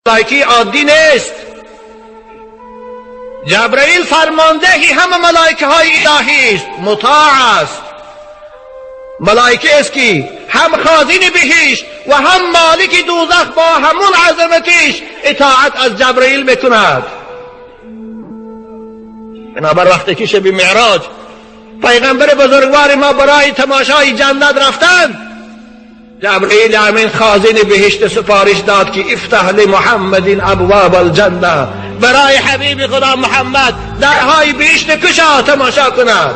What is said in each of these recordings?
ملائکه عادی نیست. جبرئیل فرماندهی همه ملائکه های الهی است، مطاع است. ملائکه است که هم خازن بهشت و هم مالک دوزخ با همون عظمتش اطاعت از جبرئیل میکند. بنابر وقتی که شب معراج پیغمبر بزرگوار ما برای تماشای جنت رفتند، جبرئیل امین خازن بهشت سفارش داد که افتح لمحمد ابواب الجنه، برای حبیب خدا محمد درهای بهشت کشا تماشا کند.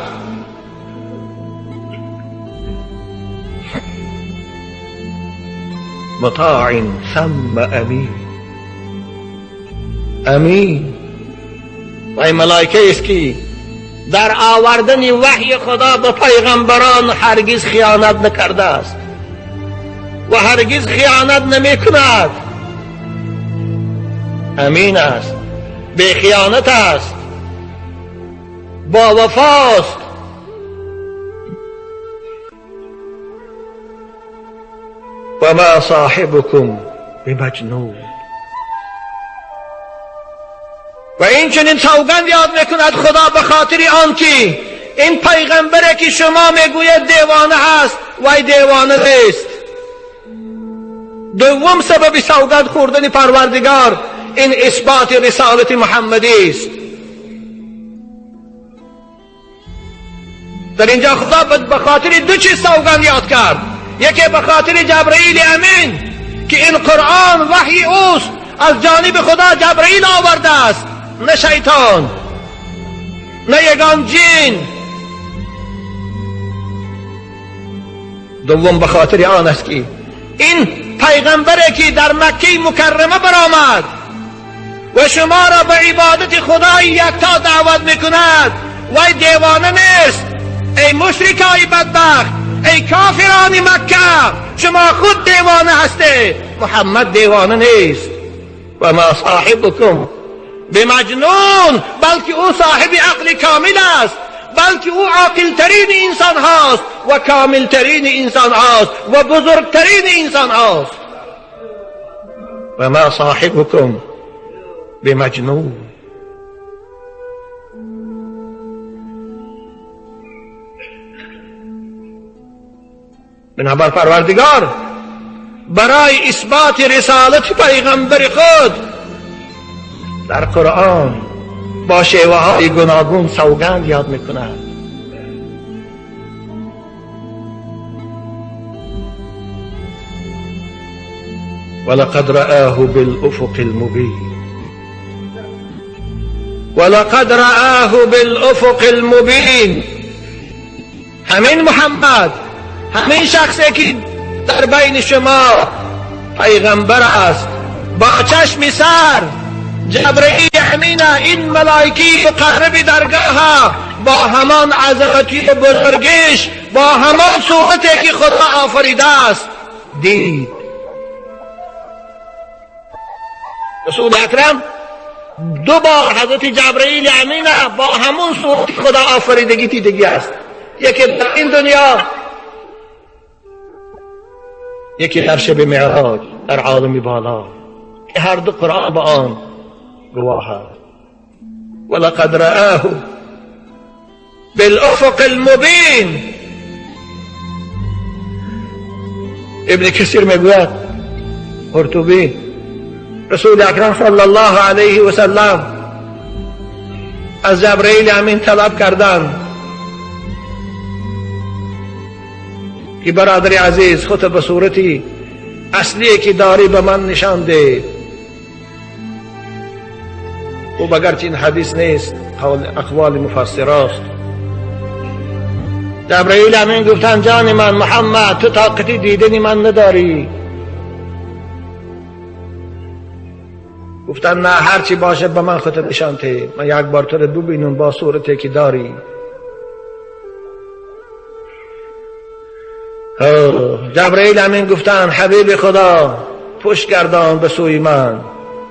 مطاع ثم امین. امین و ملائکه است که در آوردن وحی خدا به پیغمبران هرگز خیانت نکرده است و هرگز خیانت نمی کند. امین است، بی خیانت است، با وفاست. و ما صاحبكم بمجنون. و این چنین سوگند یاد میکند خدا به خاطر آنکه این پیغمبره که شما میگوید دیوانه است وی دیوانه نیست. دوم سبب سوگند خوردن پروردگار این اثبات رسالت محمدی است. در اینجا خدا به خاطر دو چیز سوگند یاد کرد. یکی به خاطر جبرئیل امین که این قرآن وحی اوست، از جانب خدا جبرئیل آورده است، نه شیطان نه یگان جن. دوم به خاطر آن است که این پیغمبری که در مکه مکرمه برآمد و شما را به عبادت خدای یکتا دعوت میکند وی دیوانه نیست. ای مشرکای بدبخت، ای کافران مکه، شما خود دیوانه هستید، محمد دیوانه نیست. و ما صاحبكم بمجنون، بلکه او صاحب عقل کامل است، بلکه او عاقل ترین انسان هاست و کامل ترین انسان هاست و بزرگترین انسان هاست. و ما صاحبكم بمجنون. بنابر پروردگار برای اثبات رسالت پیغمبر خود در قرآن با شیوه های گوناگون سوگند یاد میکند. ولقد رآه بالافق المبین. ولقد رآه بالافق المبین. همین محمد، همین شخصی که در بین شما پیغمبر است، با چشم سر جبرئیل امین این ملائکی مقرب درگاه با همان عظمتی بزرگش، با همان صورتی که خدا آفریده است دید. رسول اکرم دو بار حضرت جبرئیل امین با همون صورت خدا آفریدگی دیدگی است، یکی در این دنیا، یکی در شب معراج در عالم بالا، که هر دو قرآن با آن گواه است. ولقد رآه بالافق المبین. ابن کثیر میگوید، قرطبی، رسول اکرم صلی الله علیه و سلم از جبرئیل امین طلب کردند که برادر عزیز خود به صورتی اصلی که داری به من نشان ده. او اگرچه این حدیث نیست، قول اقوال مفسراست. جبرئیل امین گفتن جان من محمد، تو طاقتی دیدن من نداری. گفتن نه، هرچی باشه به من خودت نشان ده، من یک بار تو رو ببینم با صورتی که داری. جبرئیل امین گفتن حبیب خدا پشت گردان به سوی من.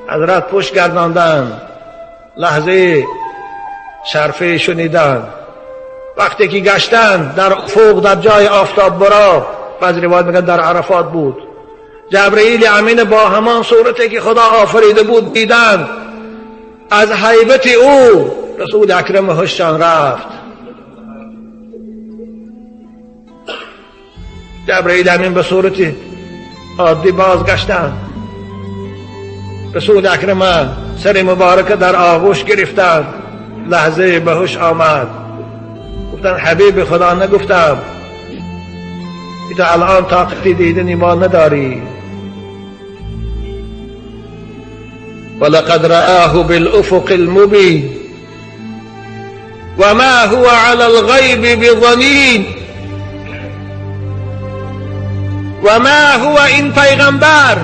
حضرت پشت گرداندن، لحظه شرفه شنیدن. وقتی که گشتن در افق، در جای آفتاب برا، بعض روایت میگن در عرفات بود، جبرئیل امین با همان صورتی که خدا آفریده بود دیدند، از هیبت او رسول اکرم هششان رفت. جبرئیل امین به صورت عادی بازگشتند. رسول اکرم سر مبارک در آغوش گرفتند. لحظه به هوش آمد. گفتند حبیب خدا نگفتم که تو الان طاقت دیدن ما نداری. ولقد رآه بالأفق المبين وما هو على الغيب بضنين. وما هو این پیغمبر،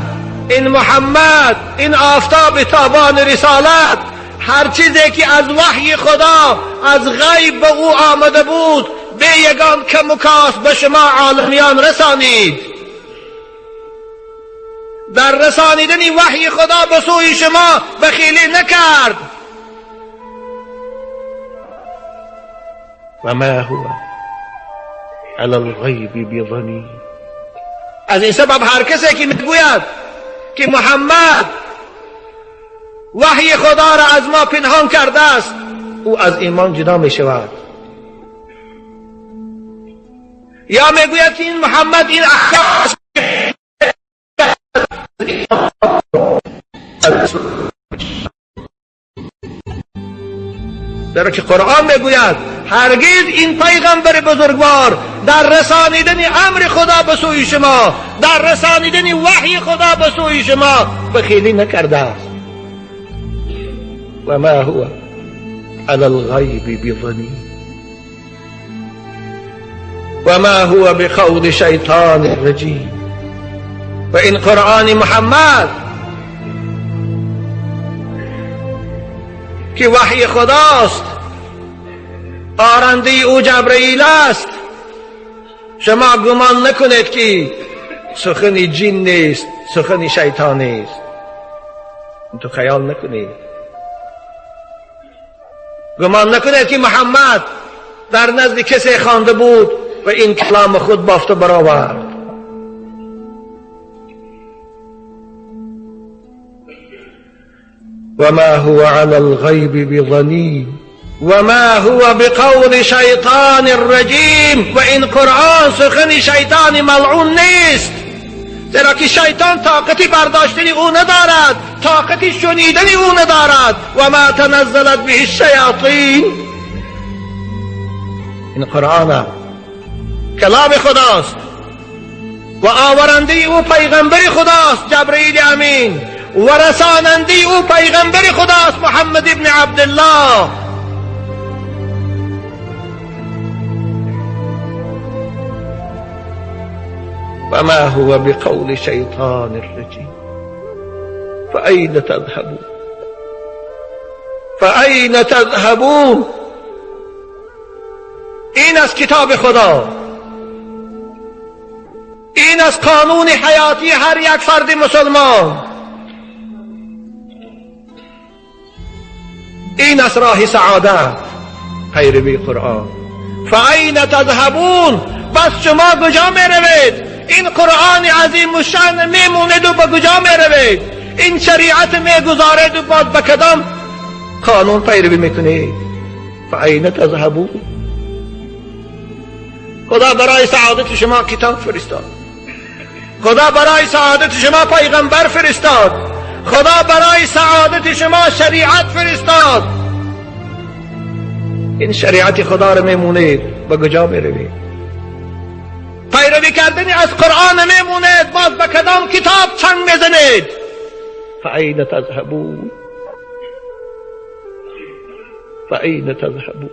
این محمد، این آفتاب تابان رسالت، هر چیزی که از وحی خدا از غیب به او آمده بود به یگان کم و کاست به شما عالمیان رسانید. در رسانیدن وحی خدا به سوی شما بخیلی نکرد. و ما هو علی الغیب بضنین. از این سبب هر کسی که میگوید که محمد وحی خدا را از ما پنهان کرده است، او از ایمان جدا می شود. یا میگوید که این محمد این احکام در که قرآن میگوید هرگز این پیغمبر بزرگوار در رسانیدن امر خدا به سوی شما، در رسانیدن وحی خدا به سوی شما بخیلی نکرده است. و ما هو علی الغیب بضنین و ما هو بقول شیطان الرجیم. و این قرآن محمد که وحی خداست، آرنده او جبرئیل است، شما گمان نکنید که سخن جن نیست، سخن شیطان نیست. تو خیال نکنید، گمان نکنید که محمد در نزد کسی خوانده بود و این کلام خود بافته برآورد. وما هو على الغيب بضنين وما هو بقول شیطان الرجیم. و این قرآن سخن شیطان ملعون نیست، زیرا که شیطان طاقتی برداشتن او ندارد، طاقتی شنیدن او ندارد. و ما تنزلت به الشیاطین. این قرآن کلام خداست و آورنده او پیغمبر خداست جبرئیل امین، و رساننده او پیغمبر خداست محمد ابن عبدالله. و ما هو بقول شیطان الرجیم. فأین تذهبون، فأین تذهبون. این از کتاب خدا، این از قانون حیاتی هر یک فرد مسلمان، این از راه سعادت، پیروی قرآن. فأین تذهبون. بس شما کجا می روید؟ این قرآن عظیم الشأن میموند و به کجا می روید؟ این شریعت میگذارید و باز به کدام قانون پیروی میکنید؟ فأین تذهبون. خدا برای سعادت شما کتاب فرستاد، خدا برای سعادت شما پیغمبر فرستاد، خدا برای سعادت شما شریعت فرستاد. این شریعت خدا رو میمونید به کجا میروید؟ پیروی کردن از قرآن میمونید، باز به کدام کتاب چنگ میزنید؟ فأین تذهبون، فأین تذهبون.